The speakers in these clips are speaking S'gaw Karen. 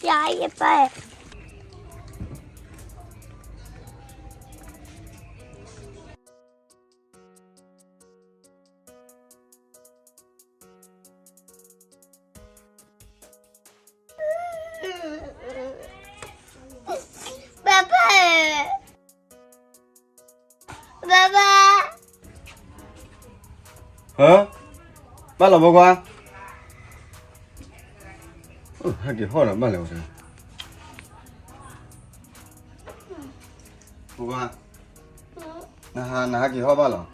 ယၤယပၢ် ပၢ်ပၢ်, ပၢ်ပၢ်, ဟၢ, ဘၣ်လီၤဖိခွါ, ဟဲက့ၤဟီၣ်ဒီးဘၣ်လဲၣ်ဝဲ, ဖိခွါ, နဟးက့ၤဟီၣ်ဘၣ်လီၤ,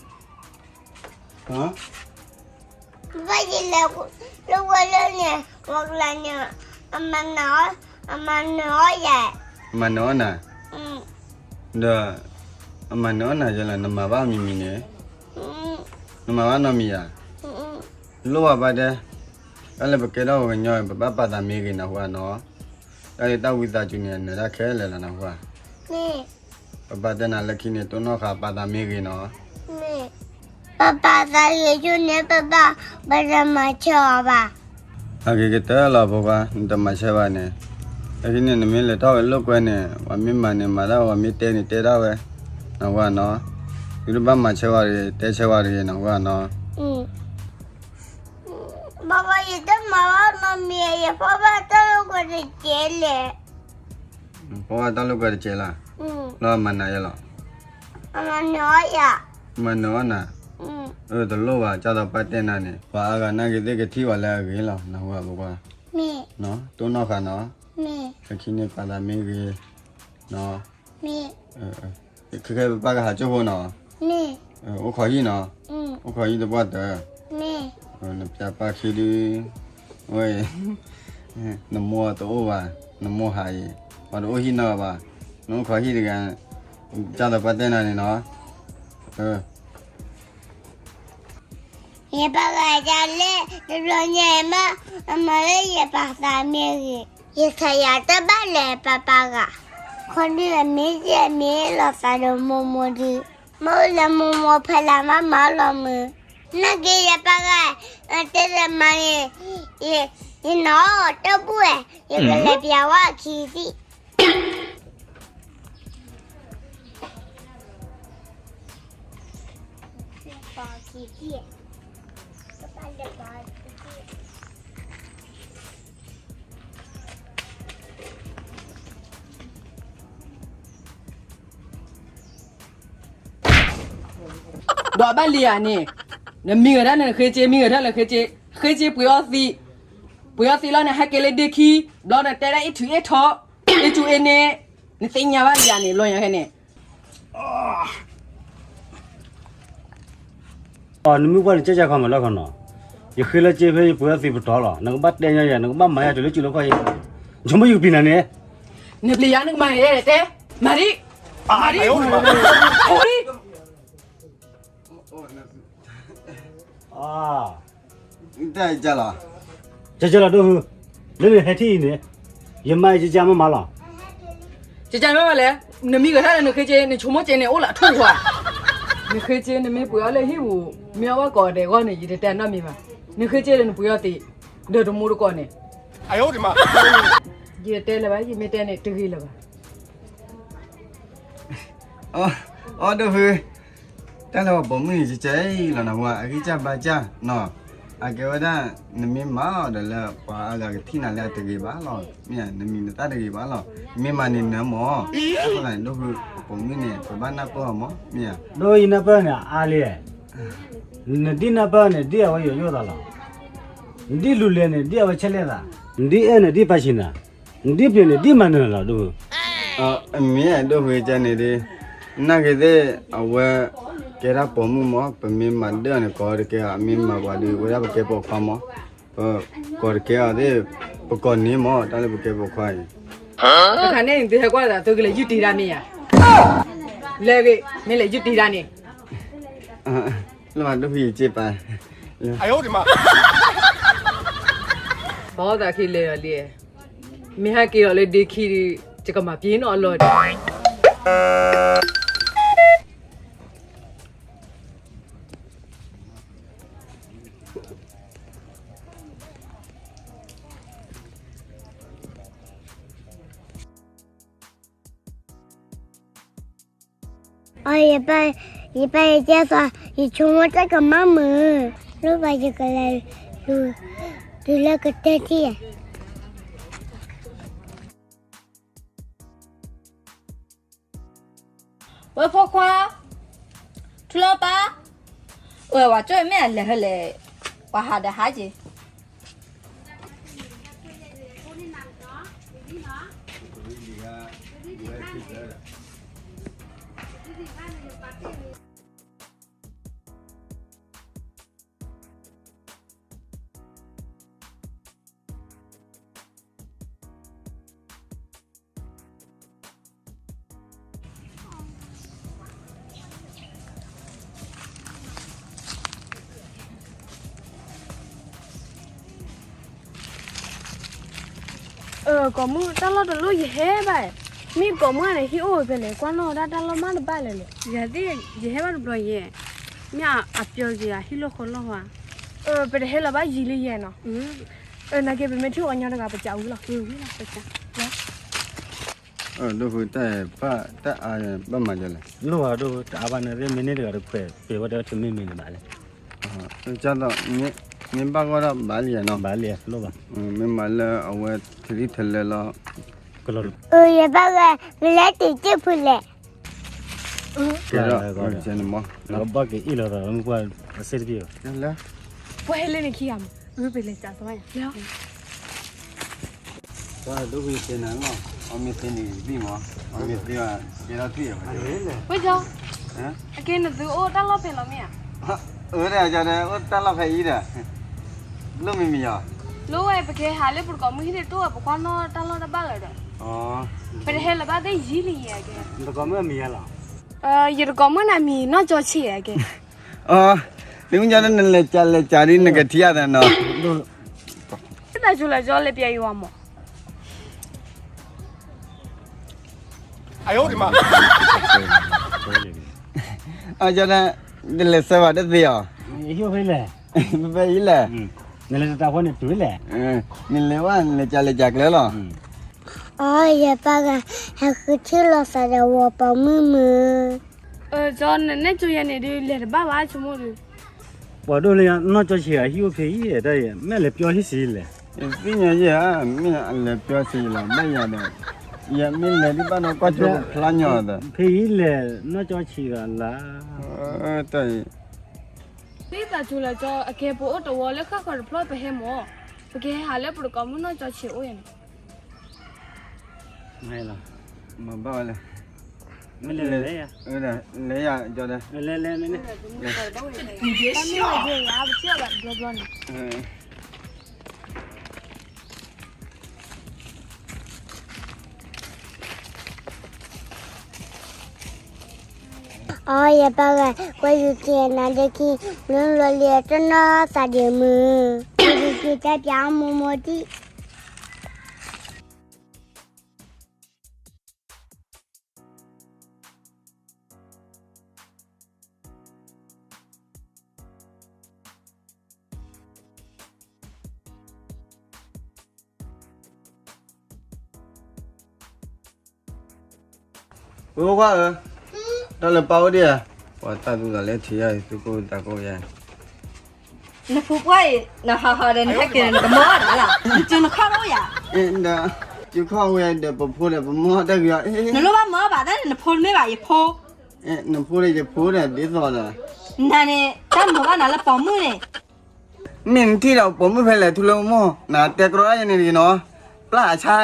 ဘၣ်ယလဲၤလၢဝဲလၢန့ၣ် ဝဲကျါန့ၣ်, အမၤနၢၤအီၣ်ယၤ, အမၤနၢၤအီၣ်နၤ, ဒီး အမၤနၢၤအီၣ်နၤယဲလီၤ, နမၤဘၣ်မံၤမံၤန့ၣ်, နမၤဘၣ်နီတမံၤဧါ, လိၣ်ဘၣ်ဘၣ်တဲ, တၢ်လၢပကဲထီၣ်ပှၤကညီ ပဘၣ်ပာ်သးမ့ၢ်ဂ့ၤနၢ်ဟူဧါနီၤ, တၢ်လၢတၢ်ဝံသးစူၤန့ၣ် အနၢၤတၢ်ခဲလၢာ်လီၤနၢ်ဟူဧါ, ပဘၣ်တဲနၤလၢခံန့ၣ် တိၢ်နီၣ်ဃာ်ပာ်သးမ့ၢ်ဂ့ၤနီၤ, ပပာ်သးဂ့ၤဆူန့ၣ် ပဘၣ်ပတမၤဆၢအီၤဘၣ်. အဂ့ၤကတၢၢ်လီၤဖိခွါ, နတမၤဆၢဘၣ်န့ၣ်, လၢခံန့ၣ် နမ့ၢ်လဲၤထီၣ်ဝဲလိာ်ကွဲန့ၣ် ပှၤမ့ၢ်မၤန့ၣ်မၤတၢ်ဝဲ, ပှၤမ့ၢ်တဲန့ၣ်တဲတၢ်ဝဲ, နၢ်ဟူဧါနီၤ, သုတဘၣ်မၤဆၢဝဲတဂ့ၤ တဲဆၢဝဲတဂ့ၤ နၢ်ဟူဧါနီၤ. ဘၣ်ဘၣ် ယတမၤဘၣ်နီတမံၤ ယဖီၣ်ဘၣ်တၢ်လိာ်ကွဲတကဲလဲၣ်, ဖီၣ်ဘၣ်တၢ်လိာ်ကွဲတကဲလၢ်, လီၤမၤနၤယဲလီၤ, မၤနၢၤအီၣ်နၤ, အၢ တလိၣ်ဘၣ် ကၢ်သိးပၢ်တဲနၤန့ၣ် ပှၤအါဂၤနာ်က့ၤသ့ၣ်ကထံၣ်ဝဲလၢအဂ့ၤလီၤ နၢ်ဟူဧါဖိခွါ, တိၢ်နီၣ်ဃာ်နီၤ, လၢခံန့ၣ်ပာ်သးမ့ၢ်ဂ့ၤ, ခဲခဲပပၢ်ကဟးကၠိဖိနီၤ, အိၣ်ခိးဟံၣ်နီၤ, အိၣ်ခိးဟံၣ်တပှၢ်တၢၢ်, နပျၢ်ပၢ်ခံဒု, ဝဲ, နမိၢ်တအိၣ်ဘၣ်, နမိၢ်ဟးအံၤ, ပှၤတအိၣ်ဟံၣ်နီတဂၤဘၣ်, နအိၣ်ခိးဟံၣ်တဂၤ, ကၢ်သိးပၢ်တဲနၤန့ၣ်နီၤ, ယပၢ်ဂၤဒ်လဲၣ် တဘျီညါအံၤမး, အမၤလၢယပာ်သးမ့ၢ်ဂ့ၤ, ယဆါယၤတဘၣ်လဲၣ်ပၢ်ပၢ်ဂၤ, ခီဒုအမ့ၢ်ယဲၢ်မ့ၢ်လီၤသးဒီးမိၢ်မိၢ်ဒု, မ့ၢ်အိၣ်လၢမိၢ်မိၢ်ဖဲလၢမးမၤလီၤမုၢ်, နာ်က့ၤယပၢ်ဂၤ, တဲလၢမၤန့ၣ်, ယနီၢ်တဘူၣ်ဝဲ, ယကလဲၤပျးဝဲအခံသံၣ် ဒီးဘၣ်လံဧါန့ၣ်, နမံၤဂဲၤထၢၣ်န့ၣ် နဃ့က့ မံၤဂဲၤထၢၣ်လၢဃ့က့, ဃ့က့ပှ့ၤအီသံး, ပှ့ၤအီသံးလီၤန့ၣ် ဟဲက့ၤလၢဒ့ခံ, ဘျီနတဲဒၣ်အ့ၣ်ထုးအ့ၣ်ထီ, အ့ၣ်ထူအ့ၣ်န့ၣ်, နသ့ၣ်ညါဘၣ်လံဧါန့ၣ် ဘျီညါခဲန့ၣ် နမ့ၢ်ကွၢ်န့ၣ် ကဲကဲခီမးလၢခီနီၤ, ယဃ့လၢက့ဖဲယပှ့ၤအီသံးပတီၢ်လီၤ, နကဘၣ်တဲညါယၤ နကဘၣ်မၤယၤတုၤလၢကၠူလၢခီၣ်အံၤ, ဆိကမိၣ်ယကပံၤနၤန့ၣ်, နပျံၤယၤနကမၤန့ၣ်တဲ, မၤဒံး, မၤဒံး, အိၣ်ဒံး တၢ်လီၤ, ကကလီၤဒိၣ်ဟု, လၢနဟဲထံၣ်အံၤန့ၣ်, ယမါအံၤကကမးမးလီၤ. ကကမးမးလဲၣ်, နမံၤဂဲၤထၢၣ်လၢနဃ့က့ နဆိကမိၣ်က့န့ၣ် အိၣ်လၢအထူၣ်ဝါ, နဃ့က့ နမ့ၢ်ပှ့ၤအီၤလၢဟံၣ်ပူၤ, မ့ၢ်အီၣ်ဘၣ်ကိးဂၤဒဲးအဂီၢ်န့ၣ် ယတတဲနီတမံၤဘၣ်, နဃ့က့လၢနပှ့ၤအီၤသံး, ဒီးတမူတကိးန့ၣ်, ယတဲလၢၤဘၣ်, ယမ့ၢ်တဲန့ၣ် တဂ့ၤလၢၤဘၣ်. အီ ဒိၣ်ဖု, တၢ်လၢပှၤပိာ်မုၣ်န့ၣ် ကကဲအံၤလီၤနဟူဧါ, အဂံၢ်စၢ်ဘါစၢ်နီၤ, အကဲဝဲဒၣ် နမ့ၢ်မၤအီၤဒီးလၢပှၤအါဂၤကထံၣ်နၤလၢအတဂ့ၤဘၣ်လီၤ, မ့ၢ်ဧါ, နမံၤနသၣ်တဂ့ၤဘၣ်လီၤ, မ့ၢ်မၤန့ၣ်နၢမၢ်, အဃိသတးန့ၣ် ဒိၣ်ဖု ပပိာ်မုၣ်န့ၣ် ပဘၣ်နၢ်ပၢၢ်အီၤမၢ်, မ့ၢ်ဧါ, ဒိၣ်ယနၢ်ပၢၢ်န့ၣ် အါလံ, နဒ်နၢ်ပၢၢ်န့ၣ် ဒ်အဝဲယိယိသးလီၤ, နဒ်လူၤလဲၤန့ၣ် ဒ်အဝဲဆဲးလဲၤသး, နဒ်အဲၣ်န့ၣ် ဒ်ပာ်ဆံးနၤ, နဒ်ပျ့ၤန့ၣ် ဒ်မၤနၢၤလီၤ ဒိၣ်ဖု. မ့ၢ်ဒိၣ်ဖုကန့ၣ်ဒ်, နာ်က့ၤသ့ၣ် အဝဲ ကဲဒၣ်ပိာ်မုၣ်မၢ်, ပမ့ၢ်မၤဒၢၣ်န့ၣ် ကိးတကဲအီၤ, မ့ၢ်မၤပှၤဒုး ဝဲဒၣ်ပကဲပိာ်ခွါမၢ်, ပကိးတကဲအီၤသ့ၣ်, ပကိးန့ၢ်မၢ် တၢ်လၢပကဲပိာ်ခွါအံၤ, တခါန့ၣ် သုဟဲကွၢ်သး သုကလဲၤယုၢ်တံၢ်တၢ်မ့ၢ်ဧါ, လဲၤဂ့ၤ မ့ၢ်လဲၤယုၢ်တံၢ်တၢ်န့ၣ်, လၢဒိၣ်ဖုယက့ပာ် ဘီသးခံလဲၤဒီးလံ, မ့ၢ်ဟဲက့ၤဒီးလၢဒ့ခံဒီး ယကမၤပျ့ၤနီၣ်အလီၢ်ဒီး အီ ယပၢ်, ယပၢ်ယကဲသိး, ယဆိကမိၣ်တၢ်ကမၣ်မုာ်, လိၣ်ဘၣ်ယကလဲၤလူၤ, တုၤလၢကတၢၢ်ထံၣ်ဧါ. ဝဲဖိခွါ, ထူလီၤပၢ်, ဝဲဝၤကၠိမ့ၢ်အလဲၤဟဲလဲၣ်, ပှၤဟးဒီးဟးက့ၤ. အၢ ကိးမုၣ် တၢ်လီၢ်တလိၣ်ယဟဲဘၣ်, မ့ၢ်ကိးမုၣ်န့ၣ် ဟံၣ်အိၣ်ဖဲလဲၣ်, ကွၢ်နီၣ်ဝဲဒၣ်တၢ်လီၢ်မးတဘၣ်လဲၣ်လဲၣ်. ယၤသ့ၣ် ယဟဲဘၣ်တဘျီယဲ, မ့ၢ်အပျီက့ၤအဟံၣ်လီၢ်ဃီလီၢ်ဝါ. အၢ ပတဟဲလၢၤဘၣ်ယံာ်လံယဲနီၤ. နာ်က့ ပမ့ၢ်ထံၣ်အီၤညီတဂၤ ပစံးဝံၤလီၤ. ဒိၣ်ဖု တၢ်အါဘၣ်မၤယလဲၣ်. လိၣ်ဘၣ်ဒိၣ်ဖု တအါဘၣ်န့ၣ် မ့ၢ်န့ၢ်တဂၤတခွဲး ပှဲၤဝဲဒီးတမ့ၢ်မ့ၢ်န့ၣ်ဘၣ်လဲၣ်. မ့ၢ်ဘၣ်ဂီၢ်ဒီးဘၣ်လံနီၤ. ဘၣ်လံ လိၣ်ဘၣ်. မ့ၢ်မၤလၢအဝဲထံထံၣ်ထလဲလီၤ. အၢ ယဘၣ်ဂၤ ကလဲၤတ့ၢ်တ့ၢ်ဖုလဲၣ်. ကဲဒီး ကဲန့ၣ်မး ဘၣ်က့ၤအ့ၣ်လီၤသး မ့ၢ်ကွၢ်အစ့တပ့ၢ်ဘၣ်. ပှၤဟဲလၢနခံဂၤမး အၢ ပလဲၤစးသးဘၣ်ယၤ ပှၤဒိၣ်ဖုကဲနၤလီၤ. အမ့ၢ်သ့န့ၣ်သံမး, အမ့ၢ်သ့ဘၣ် ကဲထီၣ်ထွံၣ်အီၤ. ဝဲကၠီ, အကဲနသုအိၣ်တၢ်လီၢ်ဖဲလီၤမ့ၢ်ဧါ. အၢ အိၣ်တၢ်လီၢ်ဖဲအံၤဒီး လိၣ်မ့ၢ်မ့ၢ်ယီၤ. လိၣ်ဝဲ ပကဟဲဟးလၢပတကိးမုၣ်ဟံၣ်ဒ်တိၣ်ဝဲ ပကွၢ်နီၣ်တၢ်လီၢ်တဘၣ်လၢၤဒီး ပတဟဲလၢၤဘၣ်သ့ၣ်ယံာ်လံယဲကဲ. တကိးမုၣ်အမံၤယၤလီၤ. ယတကိးမုၣ်န့ၣ်အမံၤနီၢ်ကၠီဆံးယဲကဲ. အၢ သုမ့ၢ်ကၠီဒီး နလဲၤကးလဲၤကးဒ်နကထံၣ်အသးနီၤ. တၢ်ကၠူလၢကၠီလဲၤပျးယွၤမး. အကၠီဒၣ် တလဲၤစၢၤဘၣ်တသ့အီၤ. ဖဲအံၤလဲၣ်, နလဲၤတတးဖိန့ၣ်တုၤလဲၣ်, နလဲၤဝဲ နလဲၤကးလဲၤကးကျဲလီၤ. အီ ယပၢ်ဂၤ ဟဲဃုထံၣ်လိာ်သးဒီးဝီၤပိာ်မုၣ်မုၢ်. ကၠီ နနဲၣ်ကၠိယဲန့ၣ်ဒုး လဲၤတဘၣ်ဘၣ်ဆိကမိၣ်ဒုး. ပှၤဒိၣ်လၢနီၢ်ကၠီဆံးဂၤဟံၣ်အိၣ်ဖဲအံၤ တၢ်မ့ၢ်အလဲၤပျီဟံၣ်ဆံးလဲၣ်. ယသ့ၣ်ညါယဲဧါ, မ့ၢ်အလဲၤပျီဆံးလီၤ ဘၣ်ယၤဒီး ယမ့ၢ်လဲၤဒ်ဘၣ်နီၢ်ကၠီဆံးဖျါညီဒီး ဖဲအံၤလဲၤနီၢ်ကၠီဆံးဂၤလၢ တၢ်အံၤ သ့ၣ်သးကၠူလၢကၠီ အကဲပအိၣ်တဝီလၢဃၣ်ဃၢၤတဖျၢၣ်ပဟဲမး, ပကဟဲဟးလၢပတကိးမုၣ်နီၢ်ကၠီဆံးအိၣ်ယဲန့ၣ်. မၤဘၣ်ဝဲလဲၣ်, မ့ၢ်လဲၤလဲၣ်, လဲၤယၤကၠီဒီး လဲၤလဲၤမ့ၢ်န့ၣ် တၢ်မ့ၢ်ဝဲယဲယၤ ပထံၣ်အီၤဘၣ်တဘျီဘျီန့ၣ်. အီ ယပၢ်ဂၤ ကွၢ်ယုၢ်က့ၤနၤဒ့ခံ နလိၤလံတနီၤသးဒ့မုၢ် ယုၢ်က့ၤတၢ်ပျးမိၢ်မိၢ်ဒံး. ဝဲကွၢ်ဧၢ, တၢ်လၢပၢ်အိၣ်ဒံးဧါ, ပှၤတၢ်သူၣ်သးလဲထံၣ်ယၤ သူၣ်ကိၢ်သးကိၢ်ယၤ. နဖိပှၢ်အံၤ နဟးဟးဒီးနဟဲက့ၤဒီးနကမၢအီၣ်တၢ်လီၤ, နကၢၤနခီၣ်တအိၣ်ယၤ. ဒီး ကၢၤခီၣ်ဝဲဒီးပဖိဒီးပမၢတၢ်ဂ့ၤအီၤ, နလိၣ်ဘၣ်မၢဘၣ်သးန့ၣ် နဖိတမ့ၢ်ဘၣ်ယဖိ, နဖိဒီးယဖိဒီးဒ်သိးဒီး, နၤန့ၣ် တၢ်မၢဘၣ်နၤလၢပိာ်မုၣ်န့ၣ် မ့ၢ်နထံၣ်ဒီးပိာ်မုၣ်ဖဲလဲၣ် ထူလၢမိၢ်, နတဲကြီယဲန့ၣ်တဂ့ၤနီၤ, ပျၢ်အဆါ,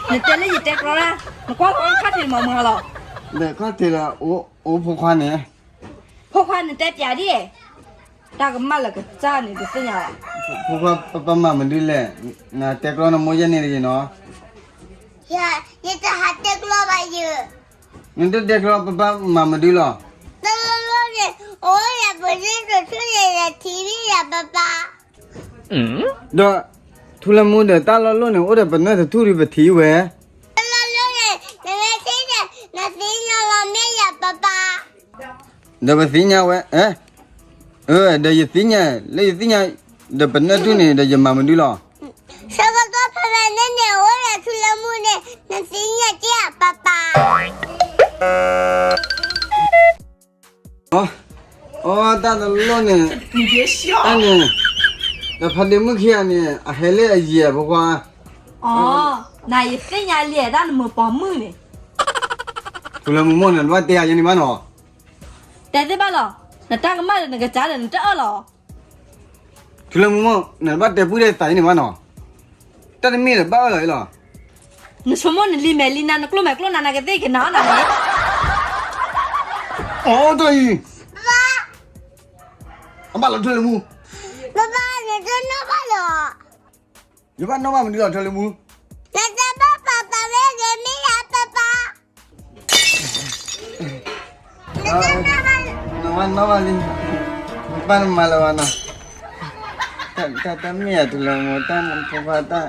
နတဲလၢယတဲကြီဒၣ်, နကွၢ်လီၤခီၣ်ထံးမၤမုာ်လီၤ, ဒီးခီၣ်ထံးဒီး အိၣ်ဖိခွါန့ၣ်, ဖိခွါနတဲပျးဒ်, တၢ်ကမၣ်လၢကစၢ်န့ၣ်တသ့ၣ်ညါဘၣ်, ဖိခွါပပၢ်မၤမနုၤလဲၣ်, နတဲကြီနမိၢ်ယဲန့ၣ်တဂ့ၤနီၤ, ယတဟးတဲကြီဘၣ်ယၤ နတတဲကြီ ပပၢ်မၤမနုၤလီၤ, တၢ်လီၢ်လီၢ်န့ၣ် အိၣ်ဒီးပနၢ်တထူၣ်န့ၣ် ယထံၣ်ဝဲယၤပပၢ်, ဒီး ထူလၢမိၢ်ဒီးတၢ်လီၢ်လီၢ်န့ၣ် အိၣ်ဒီးပနၢ်တထူၣ်ဒီးပထံၣ်ဝဲ, တၢ်လီၢ်လီၢ်န့ၣ် နမ့ၢ်ထံၣ်န့ၣ် နသ့ၣ်ညါလီၤမ့ၢ်ယၤပပၢ် ဒီးပသ့ၣ်ညါဝဲ, ဒီးယသ့ၣ်ညါ, လၢယသ့ၣ်ညါ, ဒီးပနၢ်တထူၣ်န့ၣ် ဒီးယမၤမနုၤလီၤ, ဆၢကတီၢ်ဖဲဖဲန့ၣ်န့ၣ် အိၣ်ဒီးထူလၢမိၢ်န့ၣ် နသ့ၣ်ညါက့ၤယၤပပၢ် တၢ်တလီၢ်န့ၣ်, တၢ်န့ၣ်, ဒီးဖါဒ့မုၣ်ခံဂၤန့ၣ် အဟဲလၢအယံၤအဖိခွါ. အီ, နၤယသ့ၣ်ညါလံ တၢ်နမုာ်ပိာ်မုၣ်န့ၣ်. ထူလၢမူမိၢ် နတဘၣ်တဲယၤယဲန့ၣ်ဘၣ်နီၤ. တဲသ့ဘၣ်လီၤ, နတၢ်ကမၣ်ဒီးနကစၢ်ဒီးနတအၢၣ်လီၤ. ထူလၢမူမိၢ် နတဘၣ်တဲပုၢ်တဲသးယဲန့ၣ်ဘၣ်နီၤ. တၢ်တမ့ၢ်ဒီးဘၣ်အၢၣ်လီၤအံၤလီၤ. နဆိကမိၣ်နလံၤမဲာ်လံနၤ နကျိၣ်မဲာ်ကျိၣ်နၤ နကသ့ၣ်က့ၤနၤအီၣ်နၤန့ၣ်. အိၣ်တၢ်အံၤ, အဘၣ်လီၤထူလၢမူ, ပၢ်ပၢ် နတနီၣ်ဘၣ်လီၤ. ယဘၣ်နီၣ်ဘၣ်မနုၤလီၤထူလၢမူ, နတဘၣ်ပၢ်ပၢ်ဝဲဂ့ၤမ့ၢ်ယၤ ပၢ်ပၢ်. နဘၣ်နီၣ်ဘၣ်လံ, ပၢ်နမၤလၢၤဘၣ်နီၤ. တၢ်တမ့ၢ်ယၤထူလၢမူ တၢ်ဖိခွါတၢ်,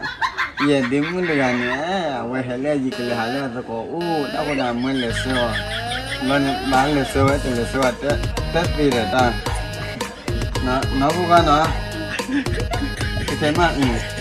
ယဲဒ့မုၣ်တဂၤန့ၣ်, အဝဲဟဲလၢအယံၤကလဲၤဟးလၢအသကိးအိၣ် တၢ်ဃိဒၣ်မ့ၢ်လဲၤဆှၢအီၤ, ဘျီန့ၣ် ဘၣ်လဲၤဆှၢဝဲတလဲၤဆှၢဝဲ တသ့ဒီးတၢ်, နီၢ်ဖိခွါနီၤ, ကထဲမး